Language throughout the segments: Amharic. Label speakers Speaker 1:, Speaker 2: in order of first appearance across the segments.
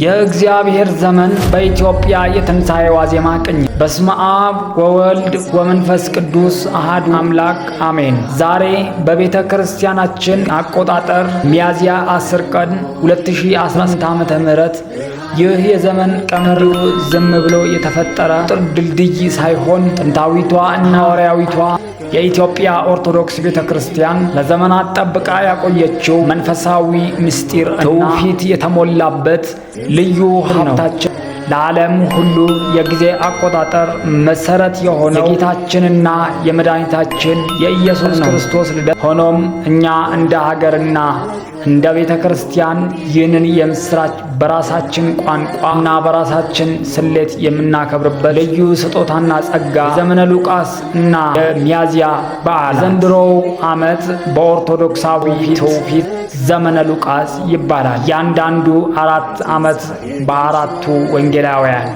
Speaker 1: የእግዚአብሔር ዘመን በኢትዮጵያ የትንሣኤ ዋዜማ ቅኝት። በስመ አብ ወወልድ ወመንፈስ ቅዱስ አሐዱ አምላክ አሜን። ዛሬ በቤተ ክርስቲያናችን አቆጣጠር ሚያዝያ 10 ቀን 2018 ዓ.ም። ይህ የዘመን ቀመር ዝም ብሎ የተፈጠረ ጥር ድልድይ ሳይሆን ጥንታዊቷ እና ሐዋርያዊቷ የኢትዮጵያ ኦርቶዶክስ ቤተ ክርስቲያን ለዘመናት ጠብቃ ያቆየችው መንፈሳዊ ምስጢር፣ ትውፊት የተሞላበት ልዩ ሀብታችን፣ ለዓለም ሁሉ የጊዜ አቆጣጠር መሰረት የሆነው የጌታችንና የመድኃኒታችን የኢየሱስ ክርስቶስ ልደት። ሆኖም እኛ እንደ ሀገርና እንደ ቤተ ክርስቲያን ይህንን የምስራች በራሳችን ቋንቋ እና በራሳችን ስሌት የምናከብርበት ልዩ ስጦታና ጸጋ የዘመነ ሉቃስ እና የሚያዝያ በዓል። ዘንድሮው ዓመት በኦርቶዶክሳዊ ትውፊት ዘመነ ሉቃስ ይባላል። እያንዳንዱ 4 ዓመት በአራቱ ወንጌላውያን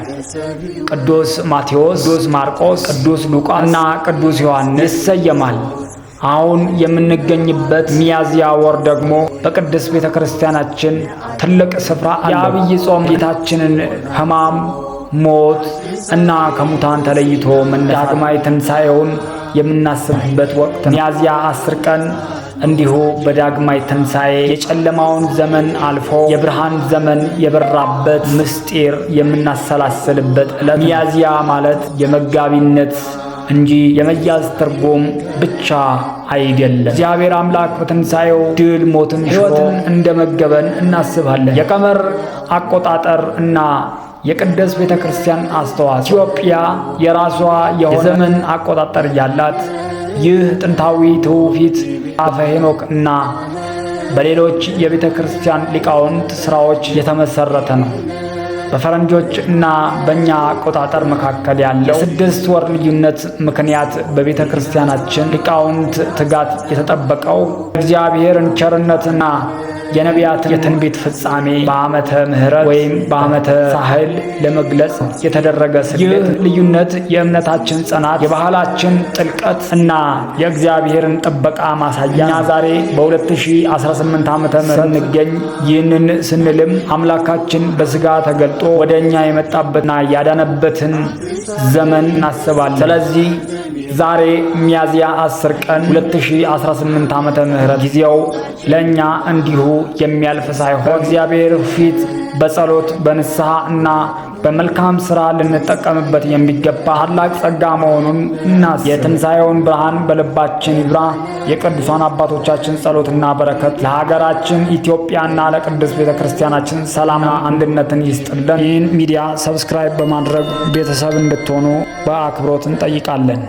Speaker 1: ቅዱስ ማቴዎስ፣ ቅዱስ ማርቆስ፣ ቅዱስ ሉቃስ እና ቅዱስ ዮሐንስ ይሰየማል። አሁን የምንገኝበት ሚያዝያ ወር ደግሞ በቅድስት ቤተ ክርስቲያናችን ትልቅ ስፍራ አለው። የአብይ ጾም ጌታችንን ሕማም፣ ሞት እና ከሙታን ተለይቶ ዳግማዊ ትንሣኤውን የምናስብበት ወቅት ነው። ሚያዝያ 10 ቀን እንዲሁ በዳግማይ ትንሣኤ የጨለማውን ዘመን አልፎ የብርሃን ዘመን የበራበት ምስጢር የምናሰላስልበት ዕለት። ሚያዝያ ማለት የመጋቢነት እንጂ የመያዝ ትርጉም ብቻ አይደለም። እግዚአብሔር አምላክ በትንሣኤው ድል ሞትን ሕይወትን እንደመገበን እናስባለን። የቀመር አቆጣጠር እና የቅድስት ቤተ ክርስቲያን አስተዋጽኦ። ኢትዮጵያ የራሷ የሆነ የዘመን አቆጣጠር ያላት፣ ይህ ጥንታዊ ትውፊት አፈ ሄኖክ እና በሌሎች የቤተ ክርስቲያን ሊቃውንት ሥራዎች የተመሰረተ ነው። በፈረንጆች እና በእኛ አቆጣጠር መካከል ያለው የ6 ወር ልዩነት ምክንያት በቤተ ክርስቲያናችን ሊቃውንት ትጋት የተጠበቀው እግዚአብሔርን ቸርነትና የነቢያት የትንቢት ፍጻሜ በዓመተ ምሕረት ወይም በዓመተ ሳህል ለመግለጽ የተደረገ ስሌት። ይህ ልዩነት የእምነታችን ጽናት፣ የባህላችን ጥልቀት እና የእግዚአብሔርን ጥበቃ ማሳያ። እኛ ዛሬ በ2018 ዓ.ም ስንገኝ ይህንን ስንልም አምላካችን በስጋ ተገልጦ ወደ እኛ የመጣበትና ያዳነበትን ዘመን እናስባለን። ስለዚህ ዛሬ ሚያዝያ 10 ቀን 2018 ዓ.ም. ጊዜው ለእኛ እንዲሁ የሚያልፍ ሳይሆን በእግዚአብሔር ፊት በጸሎት፣ በንስሐ እና በመልካም ሥራ ልንጠቀምበት የሚገባ ታላቅ ጸጋ መሆኑን እናስብ። የትንሣኤውን ብርሃን በልባችን ይብራ። የቅዱሳን አባቶቻችን ጸሎትና በረከት ለሀገራችን ኢትዮጵያና ለቅድስት ቤተ ክርስቲያናችን ሰላምና አንድነትን ይስጥልን። ይህን ሚዲያ subscribe በማድረግ ቤተሰብ እንድትሆኑ በአክብሮት እንጠይቃለን።